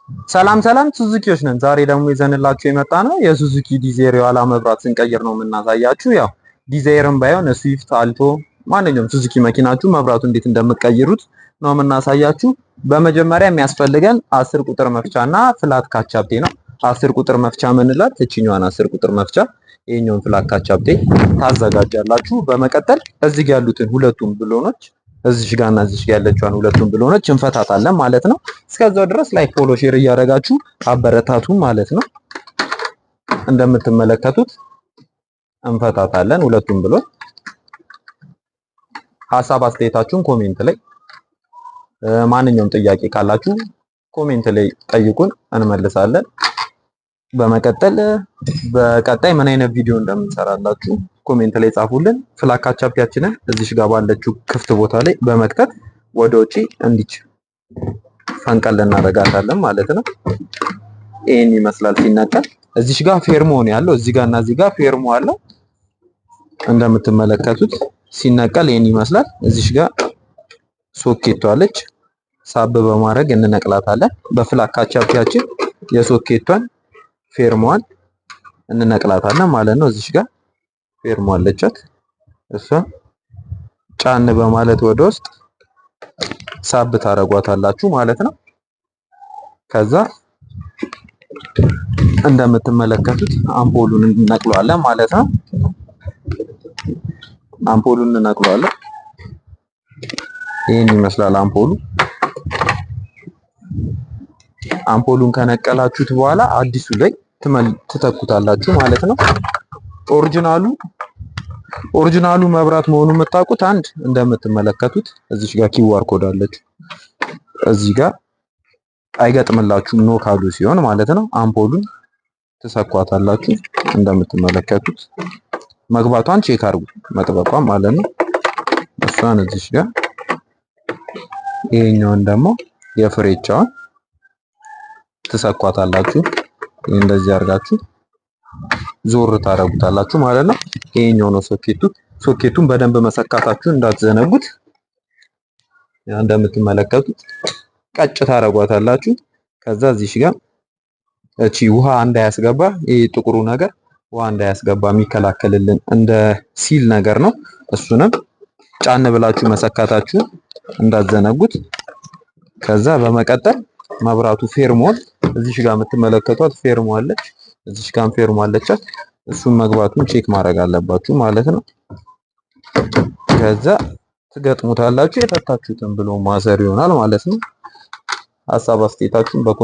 ሰላም ሰላም ሱዙኪዎች ነን። ዛሬ ደግሞ ይዘንላችሁ የመጣ ነው የሱዙኪ ዲዛይር የኋላ መብራት ስንቀይር ነው የምናሳያችሁ። ያው ዲዛይርም ባይሆን ስዊፍት፣ አልቶ ማንኛውም ሱዙኪ መኪናችሁ መብራቱ እንዴት እንደምትቀይሩት ነው የምናሳያችሁ። በመጀመሪያ የሚያስፈልገን 10 ቁጥር መፍቻና flat ካቻፕቴ ነው። 10 ቁጥር መፍቻ ምንላት እቺኛዋን 10 ቁጥር መፍቻ ይሄኛውን flat ካቻፕቴ ታዘጋጃላችሁ። በመቀጠል እዚህ ጋር ያሉትን ሁለቱም ብሎኖች እዚህ ጋር እና እዚህ ጋር ያለችዋን ሁለቱን ብሎኖች እንፈታታለን ማለት ነው። እስከዛው ድረስ like፣ follow፣ share እያደረጋችሁ አበረታቱ ማለት ነው። እንደምትመለከቱት እንፈታታለን ሁለቱም ብሎን። ሀሳብ አስተያየታችሁን comment ላይ፣ ማንኛውም ጥያቄ ካላችሁ comment ላይ ጠይቁን፣ እንመልሳለን። በመቀጠል በቀጣይ ምን አይነት ቪዲዮ እንደምንሰራላችሁ comment ላይ ጻፉልን። flat ካቻፒያችንን እዚሽ ጋር ባለችው ክፍት ቦታ ላይ በመክተት ወደ ውጪ እንዲች ፈንቀል እናደርጋታለን ማለት ነው። ይሄን ይመስላል ሲነቀል። እዚሽ ጋር ፌርሞ ነው ያለው። እዚህ ጋር እና እዚህ ጋር ፌርሞ አለው። እንደምትመለከቱት ሲነቀል ይሄን ይመስላል። እዚሽ ጋር ሶኬቷ አለች። ሳብ በማድረግ እንነቅላታለን። በ flat ካቻፒያችን የሶኬቷን ፌርሟን እንነቅላታለን ማለት ነው። እዚሽ ጋር ፌርሞ አለቻት። እሷ ጫን በማለት ወደ ውስጥ ሳብ ታረጓታላችሁ ማለት ነው። ከዛ እንደምትመለከቱት አምፖሉን እንነቅለዋለን ማለት ነው። አምፖሉን እንነቅለዋለን። ይህን ይመስላል አምፖሉ። አምፖሉን ከነቀላችሁት በኋላ አዲሱ ላይ ትተኩታላችሁ ማለት ነው። original ኡ original ኡ መብራት መሆኑን የምታውቁት አንድ እንደምትመለከቱት እዚች ጋር QR code አለች። እዚህ ጋር አይገጥምላችሁም no ካሉ ሲሆን ማለት ነው። አምፖሉን ትሰኳታላችሁ። እንደምትመለከቱት መግባቷን check አድርጉ፣ መጥበቋን ማለት ነው። እሷን እዚች ጋር ይሄኛውን ደግሞ የፍሬቻዋን ትሰኳታላችሁ። እንደዚህ አድርጋችሁ ዞር ታረጉታላችሁ ማለት ነው። ይሄኛው ነው ሶኬቱ። ሶኬቱን በደንብ መሰካታችሁ እንዳትዘነጉት። እንደምትመለከቱት ቀጭ ታረጓታላችሁ። ከዛ እዚህ ጋር እቺ ውሃ እንዳያስገባ ይሄ ጥቁሩ ነገር ውሃ እንዳያስገባ የሚከላከልልን እንደ seal ነገር ነው። እሱንም ጫን ብላችሁ መሰካታችሁ እንዳትዘነጉት። ከዛ በመቀጠል መብራቱ ፌርሞል እዚህ ጋር የምትመለከቷት ፌርሞ አለች። እዚህ ጋር ፌርሞ አለቻት። እሱን መግባቱን check ማድረግ አለባችሁ ማለት ነው። ከዛ ትገጥሙታላችሁ። የፈታችሁትን ብሎ ማሰር ይሆናል ማለት ነው። ሀሳብ አስተያየታችሁን በ